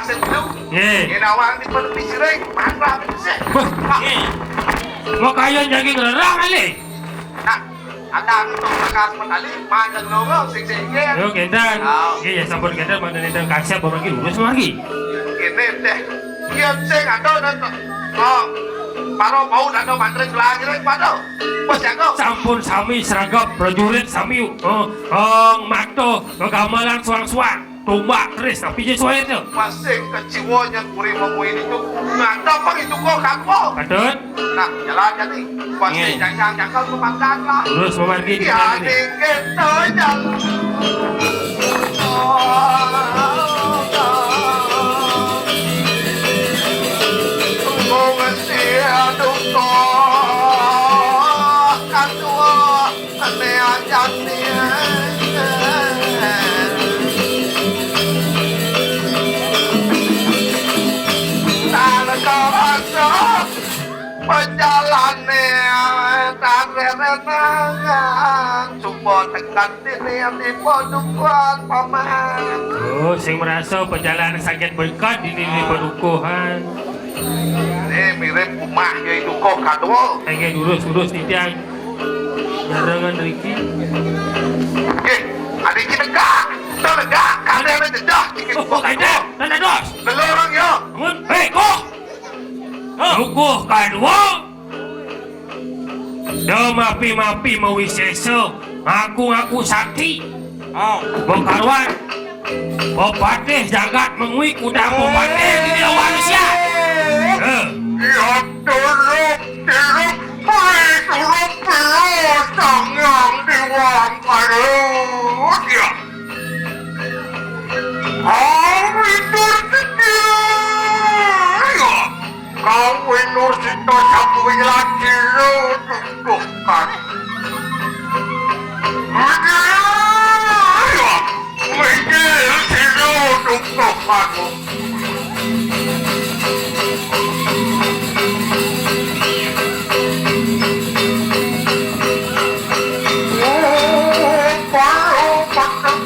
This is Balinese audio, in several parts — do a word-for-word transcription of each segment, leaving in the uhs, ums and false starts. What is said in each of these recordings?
Nggih. Yen awang dipun pisiring, mantra sih. Wah, nggih. Mau kaya jagi ngererang kali. Nah, ada ngetok bakas medali, manjang nongol, sing sing, nggih. Yo, kenten. Oh. Nggih, ya sampun kenten, mangke nenten kasep, mangke lurus, mangke. Kene deh. Yen sing ada nonton. Oh, para mau ada mantri lagi, pada. Wes, jago. Sampun sami sregep, prajurit sami, oh, oh, makto, kegamelan suang-suang. Tombak keris, tapi je suai tu. Masih keciwanya kuri mengui itu. Ngapa itu kok kaku? Patut. Nah, jalan jadi. Pasti Nggih. jangan-jangan pemandangan lah. Terus memargi di Ya, jalan ini. Dikit aja. Mau ngasih aduh kok. Aduh. Ane ajan nih. Tanah kawasa pejalane tarerenangan. Coba tekan diri di podukuhan paman. Oh, sing merasa perjalanan sakit berkat di diri perukuhan. Ini mirip rumah ya itu kok kadua. Enggak lurus-lurus titiang. Barengan Riki. Eh, ada iki tegak. Tegak, ada ada jedah. Oh, oh, ada. Ada dos. Lelorong ya. Bangun. Hei, kok. Oh. Tunggu kadua. Da mapi-mapi mawisesa, ngaku-ngaku sakti. Oh. Bekaruan, pepatih jagat mengui kuda pepatih di dia manusia. Eh. Ya turut, turut, turut, turut, tangang di wang parut, ya. Awi Nur Sita, ya. Kau Nur Sita sapu wilan sira tutuhkan. Aduh, ya. Wilan sira tutuhkan. Oh, baru patut.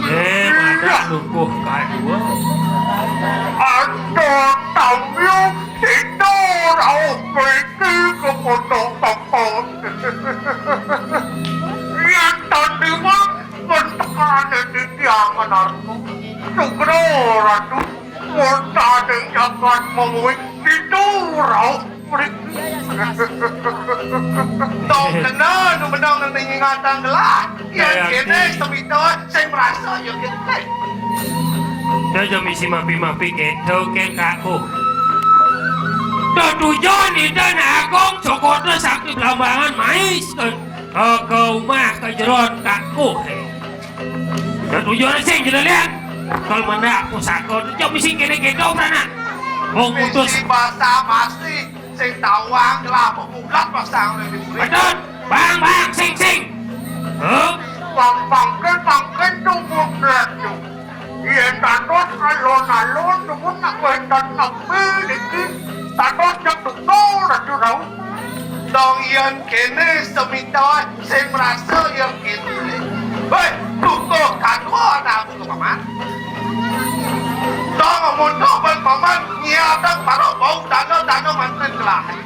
Eh, pada lukuh kadua. Ada tamu tidur, au pergi ke pondok toko. Yang tadi mah bentukane di tiang menarku. Sugro Ratu, murtane jagat mengui tidur, au pergi. Tong kena nu menang nang ingatan gelah. Ya, ya, kene semito sing merasa ya kene. Aja misi mapi-mapi keto keng kaku. Tetujon ida nak agung cokotna sakti belambangan mais ke, ke, ke rumah ke jeron kaku. Tetujon sing jelas lihat. Kalau mendak pusaka, aja misi kene keto beranak. Wong putus. Misi basa basi. Sing tawang lah pemulat pasang oleh diberi. Betul. Bang, bang, sing, sing. Huh? Pang, pangken, pangken tunggu berat tu. Yen dados alon-alon tunggu nak wénten nepi niki. Dados jam duka ratu rauh. Dong yen kene semita sing merasa yen kene. Hei, duka kadua nak aku ke paman. Dong mundur ben paman nyiapang para bau dana-dana manten kelahi.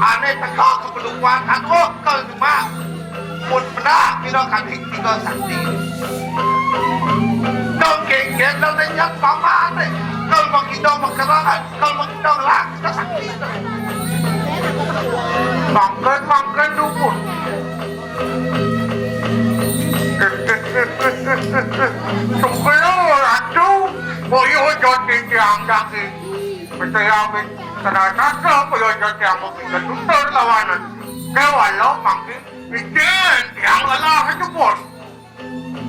Ane teka kepedukuhan kadua ke rumah. Mun pernah pira kali tiga sakti. Dong kengken dong lenyap paman. Dong mau kita mengkerangan, dong mau kita ngelak, kita sakti. Mangken, mangken dukun. Sugro ratu, boyo jati tiang daging. Percaya bin, ternyata boyo jati aku bisa tutur lawanan. Kewalo mangkin, ijen tiang lelah itu bos.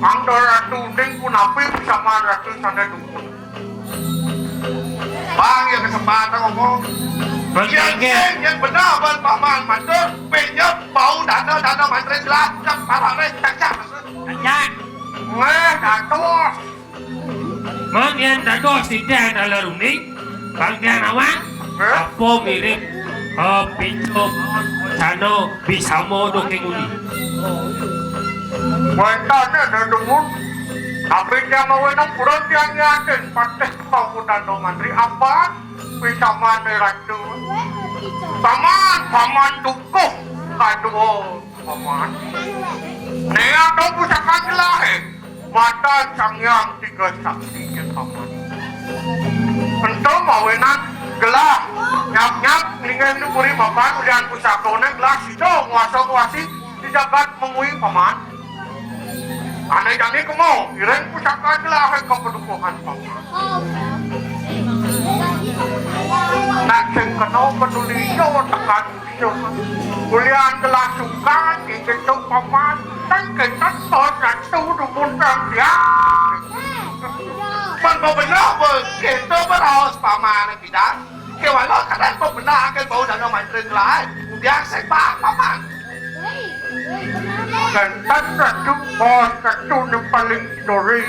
Mangda ratu ning punapi sama ratu sana dukun. Bang ya kesempatan ngomong. Betul, Yang nggih. Sing, yang benar ban paman matur, penyep bau dana-dana mantri jelas, cak parane, cak, cak. Cak. Weh, dados. Yén dados titiang taler uning, pang tiang nawang, apa mirib, eh, pica, wacana, bisama, dongéng uli. Wénten, Déwa Dumun. Tapi tiang mawinan pura tiang ngiatin patih Prabu Tandamantri, apan pisamané Ratu. Paman, paman dukuh kadua, paman. Ning ada pusaka gelahé, matan Sang Hyang Tiga Sakti, paman. Ento mawinan gelah nyap-nyap ningeh nu puri mapan ulian pusakané, gelah sida nguasa-nguasi di jagat Mengwi, paman. Ané jani kema, iring pusaka gelahé ka padukuhan, paman. Nak sing kena peduli yo tekan ulian gelah sungkan, inggih tu, paman. Tan kénten, Ratu, dumun tiang. Pan bebenah, kéto beraos paman, pidan. Kéwala kadén bebenah, kén bau dana mantri gelahé. Udiang sing bang, paman. Kénten, Ratu, bos Ratu nu paling duri.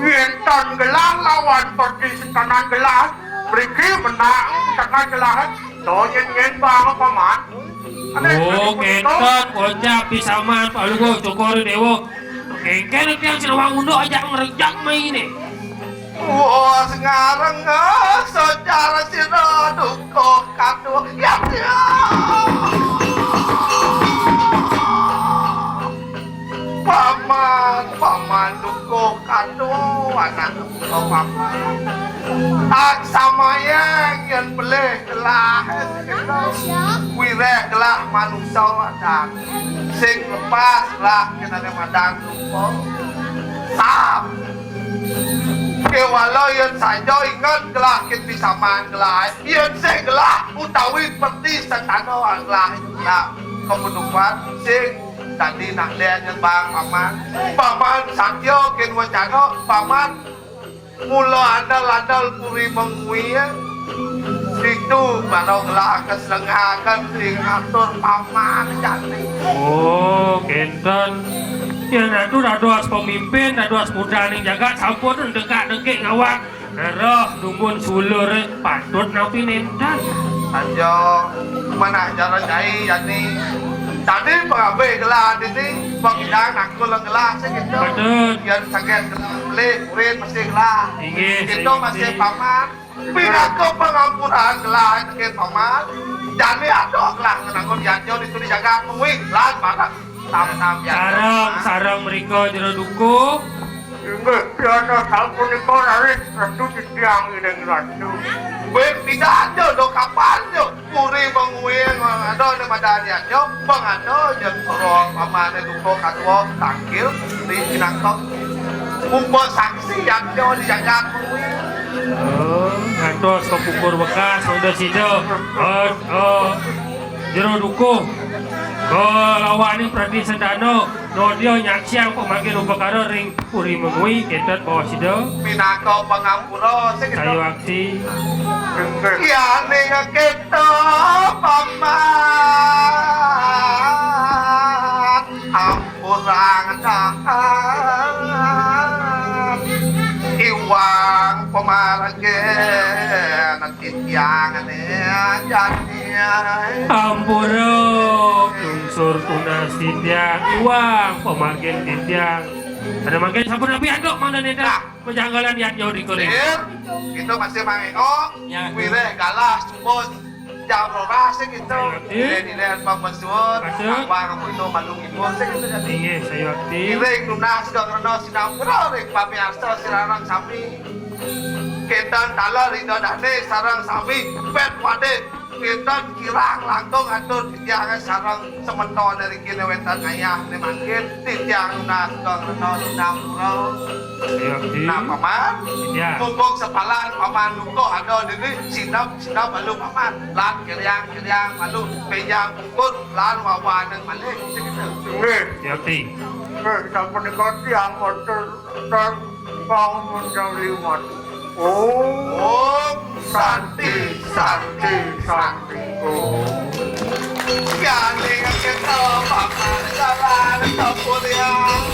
Yén tan gelah lawan perdi setanan gelah, mriki menang setanan gelah. To nyén-nyén bang, paman. Oh, kénten, kocap pisaman, Palungguh Cokor Déwa. Kénkén tiang sing nawang unduk ajak ngrejak mainé. Wah, ngareng, ah, sacara sira dukuh kadua. Ya, ya. Paman, paman dukuh kadua, anak dukuh paman. Tak samayang yén pelih gelah, wiréh gelah manusa, dan sing lepas gelah kéné madan dukuh. Sap. Kéwala yén saja inget gelah kén pisaman gelah, yén sing gelah utawi perdi setanan gelah, gelah kepedukuhan sing dadi nak lé nyembang paman. Paman satya kén wacana, paman mula andal-andal puri Mengwi. Ditu baru gelah keselenggakan sing atur paman jani. Oh, kénten. Yén Ratu dados pemimpin, dados mudraning jagat, sampun dengkak-dengkik ngawag. Rereh dumun sulur patut napi nénten. Aja manah jalan cai jani. Tadi pangabih gelah dini, pangidang nakul gelah sing kéto. Patut. Yén saget gelah pelih, murid masih gelah. Inggih, kita masih inggih. Paman. Pinaka pangampuran gelah kén paman. Jani ada gelah ngenangun yadnya ditu di jagat Mengwi. Lan barang tam-tam yadnya. Sareng, sareng mrika Jero Dukuh. Inggih, biasa sapunika raris Ratu titiang iring Ratu. Wéh, pidan jo, do kapan jo? Puri Mengwi ada né madan yadnya, pang ada jén surung pamané dukuh kadua tangkil di pinaka. Mumpung saksi yadnya di jagat Mengwi. Oh, ngantos ka pungkur wekas, mangda sida. Oh, oh. Jero Dukuh. Kalawaning Prati Sendana, nodya nyaksiang pamangkin upakara ring Puri Mengwi, kénten bawah sida. Pinaka pangampura, sing kéto. Sayuwakti. Yéning kéto, paman. Ampurang tahan. Iwang pamargin titiang né jani. Ampura, lungsur tunas titiang, iwang pamargin titiang. Ada mangkin sampun napi antuk mangda nénten. Nah. Pejanggalan yadnya di kuning. Sir, kita masih mangéko. Ya. Wiréh galah subuh jam rolas sing kéto. Oke. Dilihat-lihat pambesuan, Betul. Abang aku itu malu ngibul sing kéto jani. Inggih, sayuwakti. Iring nunas sudah ngrena sinampura ring pamiarsa sareng sami. Kénten taler Ida Dané sareng sami pét wadé. Wénten kirang langkung atur titiang sareng semeton ring kéné wénten ngayah né mangkin titiang nunas geng rena sinampura. Iya, Ki. Nah, Paman, ya. Mumpung sepalan Paman dukuh ada dini, sinep, sinep malu Paman. Lan kiriang, kiriang malu, bénjang pungkur, lan wawaning malih. Nggih. Iya, Ki. Nggih, sapunika tiang matur Om Santi, Santi, Santi. Om. Galing kita paman jalan kapurian.